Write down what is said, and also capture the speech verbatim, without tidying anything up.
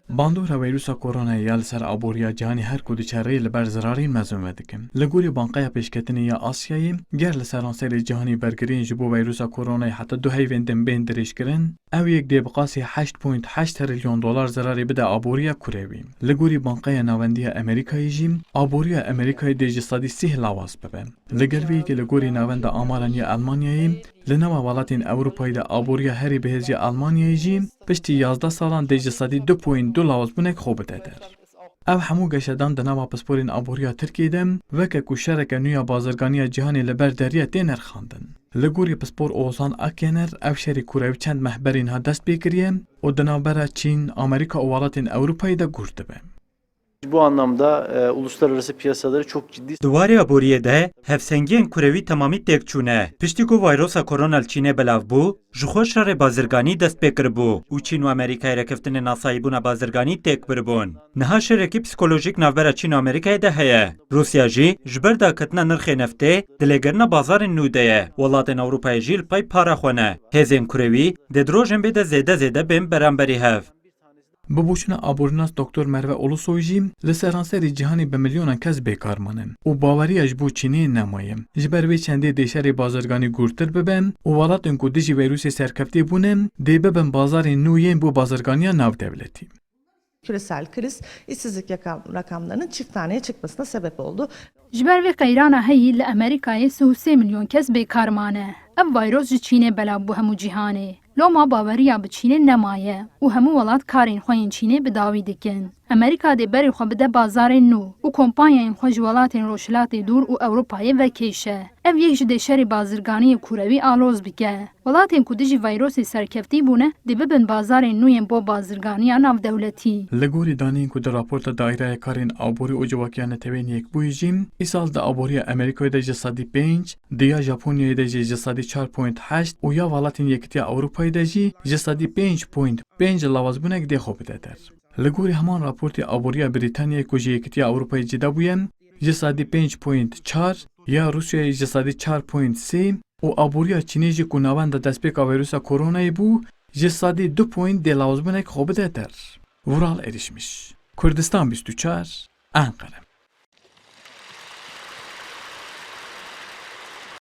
Bandora vîrusa koronayê ya li ser aboriya cîhanê her ku diçe rê li ber zirarên mezin vedikin. Li gorî Bankeya Pêşketinê ya Asyayê, ger li seranserê cîhanê bergiriyên ji bo vîrusa koronayê heta du heyvên din bên dirêjkirin, ew yek dê bi qasî heşt point heşt trilyon dolar zirarê bide aboriya kurewî. Li gorî Bankeya Navendî ya Amerîkayê jî, aboriya Amerîkayê dê ji sedî sî lawaz bibe. Li gel vê yekê li gorî Navenda Amaran ya Elmanyayê, li nava welatên Ewropayê de aboriya herî bihêz ya Elmanyayê jî piştî yazdeh salan dê ji sedî du point du lawazbûnek xwe bide der. Ev hemû geşedan di nava pisporên aboriya Tirkiyê de weke ku şereke nû ya bazirganiya cîhanê li ber deriyê tê nirxandin. Li gorî pispor Ozan Akyener, ev şerê kurewî çend meh berî niha dest pê kiriye û di navbera Çîn, Amerîka û welatên Ewropayê de gûr dibe. Bu anlamda e, uluslararası piyasaları çok ciddi. Di warê aboriyê de hevsengiyên kurewî temamî têk çûne. Piştî ku vayrosa korona li Çînê belav bû, ji xwe şerê bazirganî dest pê kiribû û Çîn û Amerîkayê rêkeftinên asayîbûna bazirganî têk biribûn. Niha şerekî psîkolojîk navbera Çîn û Amerîkayê de heye. Rûsya jî ji ber daketina nirxê neftê di lêgerina bazarên nû de ye. Welatên Ewropayê jî li pey para xwe ne. Hêzên kurewî dê di rojên bê de zêde zêde bên beramberî hev. Bi boçûna aborînas Doktor Merve Ulusoy jî li seranserê cîhanê bi milyonan kes bêkar mane û baweriya ji bo Çînê nemaye. Ji ber vê çendê dê şerê bazirganî gûrtir bibe û welatên ku dijî vîrusê serkeftî bûne dê bibin bazarên nû yên bo bazirganiya navdewletî. Küresel kriz işsizlik yaka- rakamlarının çift taneye çıkmasına sebep oldu. Ji ber vê qeyrana heyî li Amerîkayê sih û sê milyon kes bêkar mane. Ev vayros ji Çînê belav bû hemû cîhanê. Loma baweriya bi Çînê nemaye û hemû welat karên xwe yên Çînê bi dawî dikin. Amerîka dê berê xwe bide bazarên nû û kompanyayên xwe ji welatên Rojhilatê Dûr û Ewropayê vekêşe. Ev yek ji dê şerê bazirganiyê kurewî aloz bike. Welatên ku dijî vayrosê serkeftî bûne, dê bibin bazarên nû yên bo bazirganiya navdewletî. Li gorî daneyên ku di raporta Daîreya Karên Aborî û Civakiya Neteweyên Yekbûyî jî, îsal di aboriya Amerîkayê de ji sedî pênc, di ya Japonyayê de jî ji sedî çar point heşt û ya Welatên Yekitiya Ewropayê de jî ji sedî pênc point pênc lawazbûnek dê xwe bide der. Li gorî heman raportê aboriya Brîtanyayê ku ji Yekitiya Ewropayê cida bûye, ji sedî pênc point çar, ya Rûsyayê ji sedî çar point sê û aboriya Çînê jî ku navenda destpêka vîrusa koronayê bû, ji sedî du point dê lawazbûnek xwe bide der. Vural Erişmiş, Kurdistan bîst û çar, Enqere.